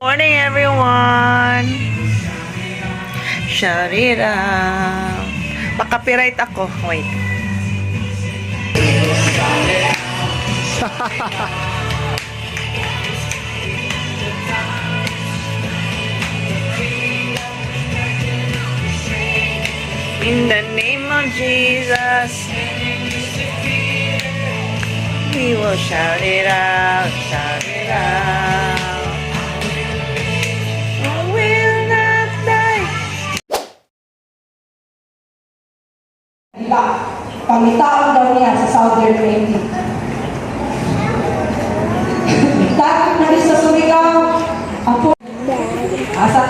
Morning, everyone! Shout it out. Maka-copyright ako. Wait. In the name of Jesus, we will shout it out, shout it out. We will not die. Diba? Pangitaon daw niya sa Southern Leyte. Dati na rin sa Surigao, ang asa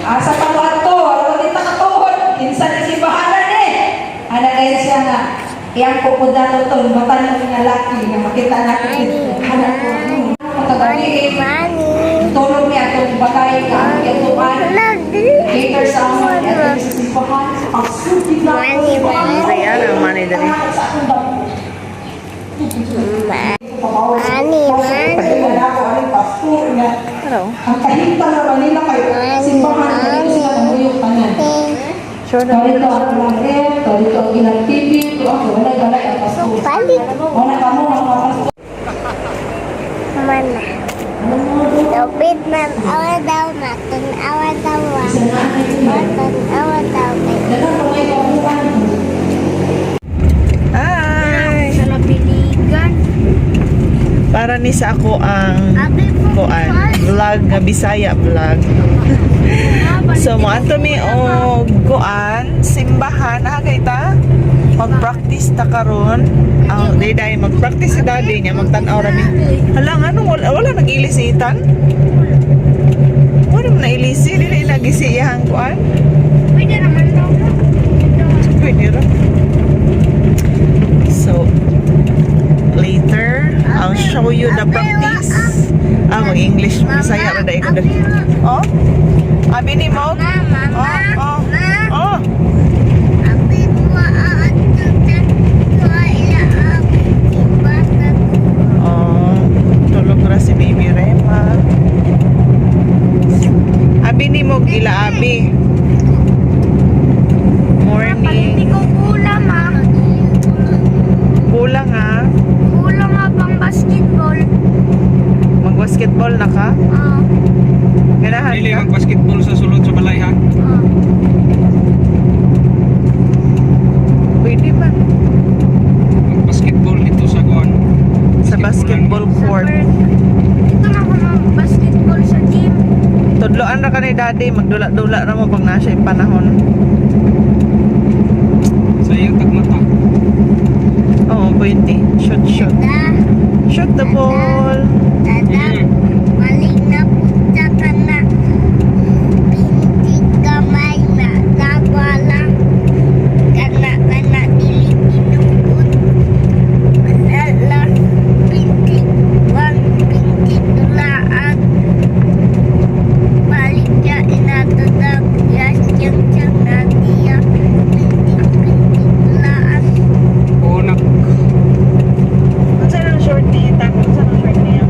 asa pa mo ato, wala din takatuhod, kinsa ni simbahanan eh. Ana dahil siya nga, iyang pupunta to, batan ng nga laki, nga makita natin. Anak ko, kagabi, tulog niya itong bagay nga ang iyatuan. Later sa amon, niya sa simbahan, pagsulti na Ayan ang money dali. sa akong damo. Mani, mani. Hello. Ang kahimtang na Manila kay simbahan na dito sila namuyok tanan. Sure na. Dito ang ilang rep, dito ang ilang TV, ito ang walay galay ang pastor. Balik. Wala ka mo mga pastor. Mana. Tubig man awa daw na awa daw wa. Awa daw may. Daghang mga ikabuhan. Hi! Sa labiligan. Para ni sa ako ang kuan vlog nga Bisaya vlog. So moadto mi og kuan simbahan ha kay ta mag-practice ta karon. Ang day day mag-practice si daddy niya magtan-aw ra mi. Hala nganong wala, wala nag-ili si Ethan? Wala man nailisi dili lagi si iyang kuan. Pwede naman daw. Pwede ra. So later I'll show you the practice. Ah, mag-English. Bisaya ra dai ko dali. Oh? Abi ni mo? Mama, Oh, oh. Oh. Abi mo ang ila abi bata. Oh, tulog ra si Baby Rema. Abi ni mo ila abi. Morning. ko kulang ah. Kulang ah. Kulang ah pang basketball. Mag-basketball na ka? Ah, Ganahan Dili ka? mag-basketball sa sulod sa balay ha. ah. Pwede man. Mag-basketball dito sa kuan. Sa basketball court. Ito na ako mag-basketball sa gym. Tudloan ra ka ni daddy, magdula-dula ra mo pag nasa yung panahon. Sa iyang tagmata. Oo, pwede. Shoot, shoot. Da, Shoot the ball. dada, balik na punta ka na. Binti kamay na, dagwala. Kana, kana, dili tinuod. Alala, binti, wang, binti tulaan. Balik ya, inatadag, yas, yang, yang, nadia. Binti, binti tulaan. Oo nak. Unsa nang short ni Tan? Unsa nang short niya?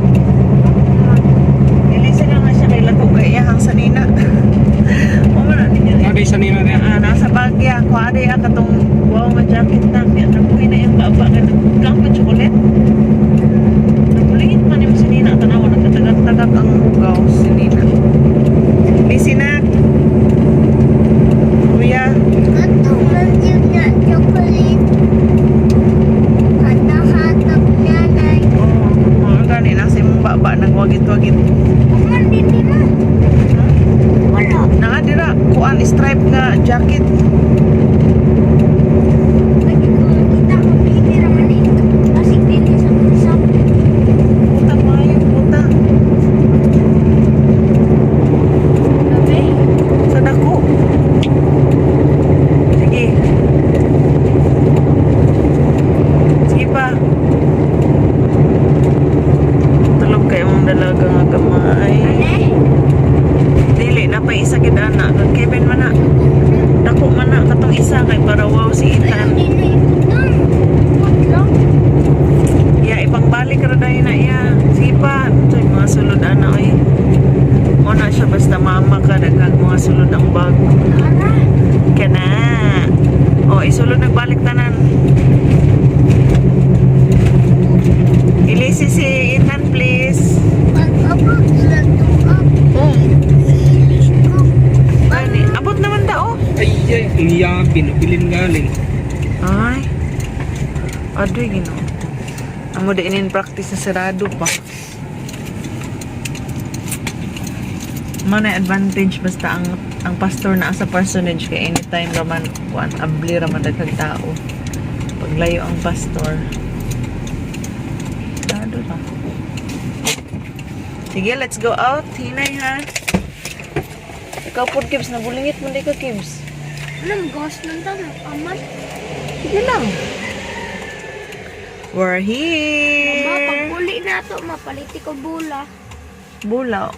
Ilisa na nga siya kay Lagog kay iyahang sanina. O man na niya. Adi sa nina niya. Ah, nasa bagya, kuwari ang katong wow nga jacket na. Kaya nabuhi na yung baba kay nagkang pa chocolate. Nabuliit man yung sinina tanawa nagkatagak-tagak ang hugaw sinina. Lisi na. Kuya, Katong man yun na chocolate. Hanahanap niya na. oh, mga gani nasa imong baba nagwagit-wagit. Kuman din nila. Wala. Naa dira kuan stripe nga jacket. Lagi ko kita ko baby raman ito. Kasi pili sa bulsa. Puta maayo puta. Gabi. Sa dako. Sige. Sige pa. Tulog kay mong dalaga nga gamay. Ane? Dili na pa isa gid ana. Kag Kevin man na. Dako. Sulod nagbalik tanan. Ilisi si Ethan, please. Pag-abot sa tuok. Oh. Ilis ko. Gani. Abot naman ta, oh. Ay, ay, ang yabi. Nabilin galing. Ay. Adoy, Ginoo. Amo di inin practice na sarado pa. Mao na advantage basta ang pastor na sa parsonage kay anytime raman kuan abli raman daghang tao. Paglayo ang pastor. Sarado ra. Sige, let's go out. Hinay ha. Ikaw po, Kibs. Nabulingit mo di ka, Kibs. Anong ghost nang tama? Aman. Sige lang. We're Mama, here. pag-uli na to, mapaliti ko bula. Bula.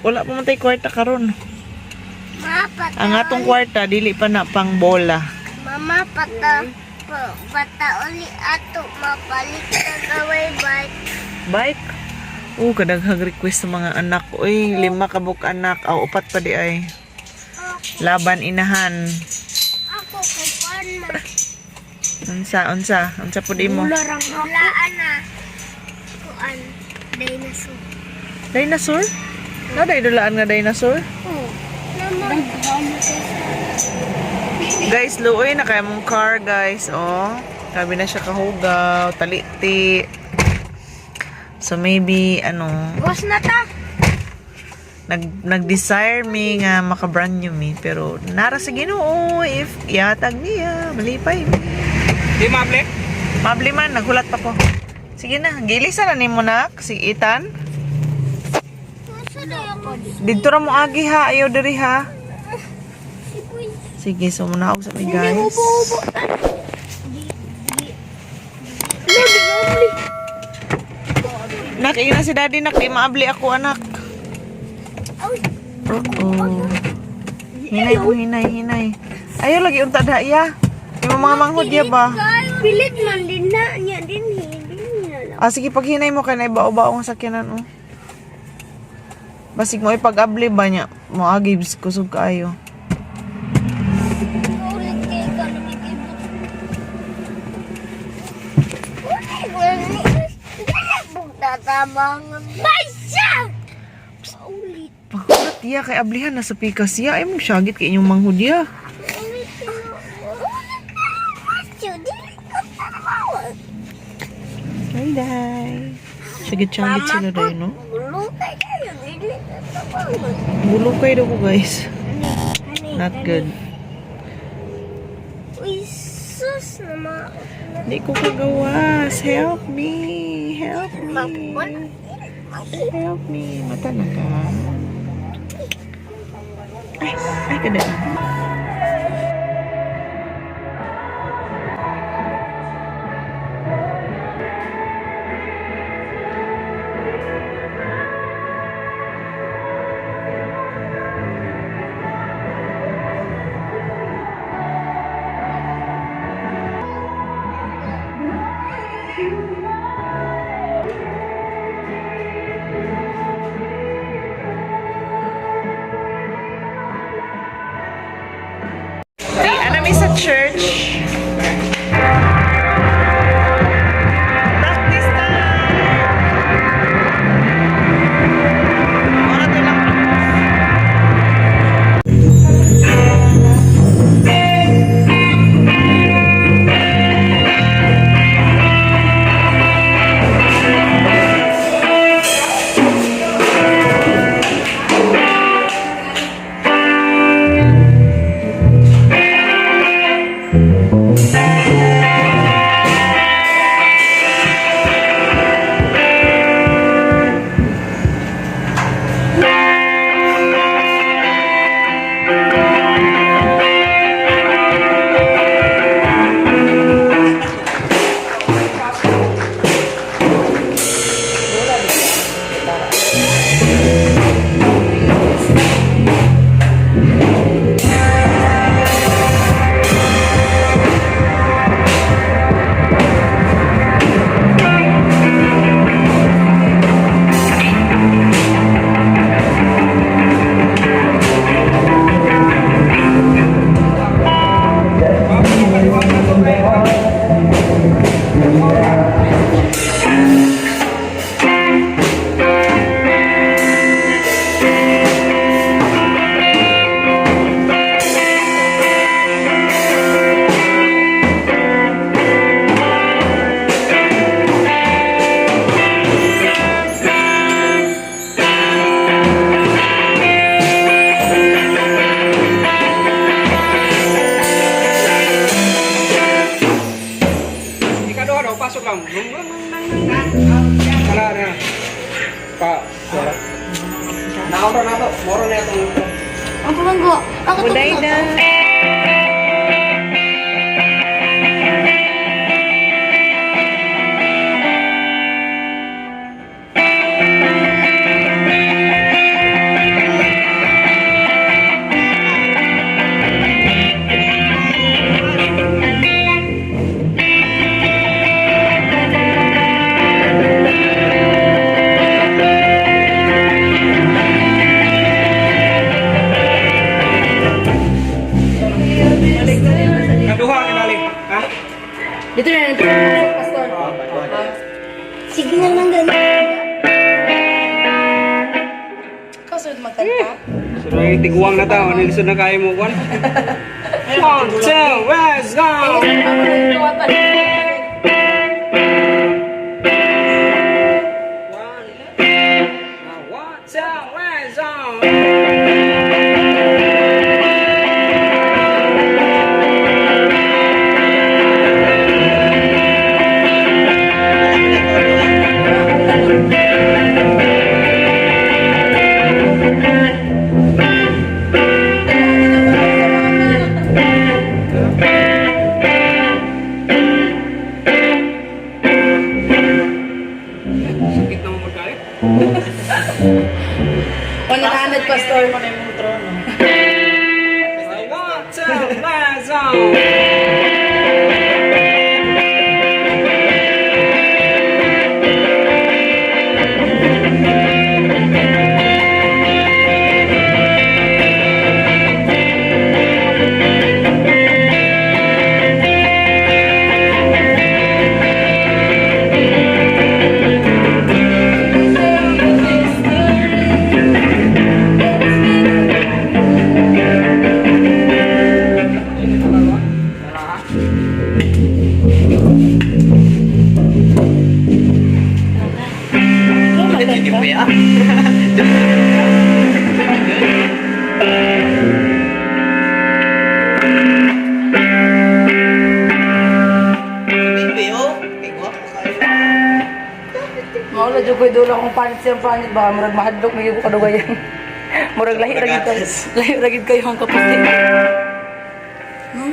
Wala pa man tay kwarta karon. Ma, pata. Ang atong kwarta dili pa na pang bola. Mama, pata. Pata uli ato, mapalit ka gaway bike. Bike. Oh, kadaghang request sa mga anak. Uy, lima ka buok anak. Aw, upat pa di ay. Laban inahan. Ako kay kuan man. Unsa, unsa, unsa pud imo? Bula rang ako. Bulaan na. Kuan, dinosaur. Dinosaur? Na day dulaan nga dinosaur? Oh. Naman. Guys, luoy na kay mong car, guys. Oh, sabi na siya kahugaw, taliti. So maybe ano, Ghost na ta. nag-desire mi nga maka brand new mi pero nara sa Ginoo if ihatag niya malipay mi. Di mable? Mabli man naghulat pa ko. Sige na, gilisa na nimo nak si Ethan. Puso na ako. Didto ra mo agi ha, ayaw diri ha. Sige, so muna sa mi guys. Hubo-hubo. Lodi, lodi. Nak, ina si daddy nak, di maabli ako anak. Oo. Hinay mo, hinay, hinay. Ayaw lagi unta da ya. Yung mga manghod ya ba? Pilit man din na niya din hindi na lang. Ah, sige, pag hinay mo kay na ibao-bao ang sakyanan, oh. Basig mo ipag-abli ba niya? Mo agibs, kusog kaayo. Ulit kay ka lumikibot. Tatabangan. Basya! Ulit. Pagkulat iya kay ablihan na sa pikas iya. Ay mo syagit kay inyong manghod ya. Ulit. Ulit. Basya, dili ko tatabangan. Ay, day. Syagit-syagit sila day, no? Gulukay kayo, dili ko tatabangan. Bulong kayo daw ko, guys. Not good. Uy, sus naman. Hindi ko kagawas. Help me. Help me. Help me. Mata na ka. Ay, ay, kada. Di, ana mi sa church. Practice time! Ora to lang practice. Moro na itong Ang pamanggo. Ako to. Buday na. Kaduha kinali. Ha? Dito na lang. Pastor. Sige naman ganun. Ikaw sunod magkanta. So, tiguang na tao. Ano na kaya mo, Kwan? One, two, let's go! One, two, let's go! Sakit na mo magkaya. 100, Pastor. One, two, let's go! Maula jud koy dulo akong panit siyang panit baka murag mahadlok may ko kadugayan. Murag lahi ra gid kayo. Lahi ra gid kayo ang kaputi. No?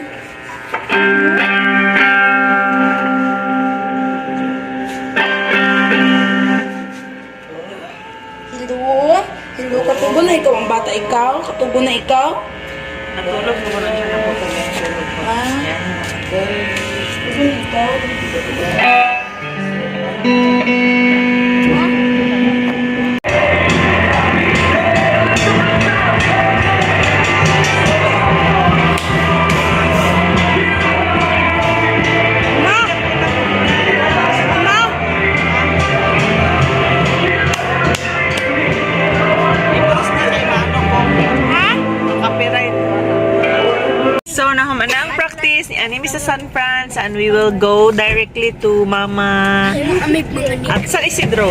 Hello? Hello, katugo na ikaw ang bata ikaw? Katugo na ikaw? Natulog mo na siya ng tulog. Ah. Katugo na ikaw? I-post na kay Mano ko. Ha? Copyright. So, nahuman na ang practice ni Anime sa San Franz and we will go directly to Mama at San Isidro.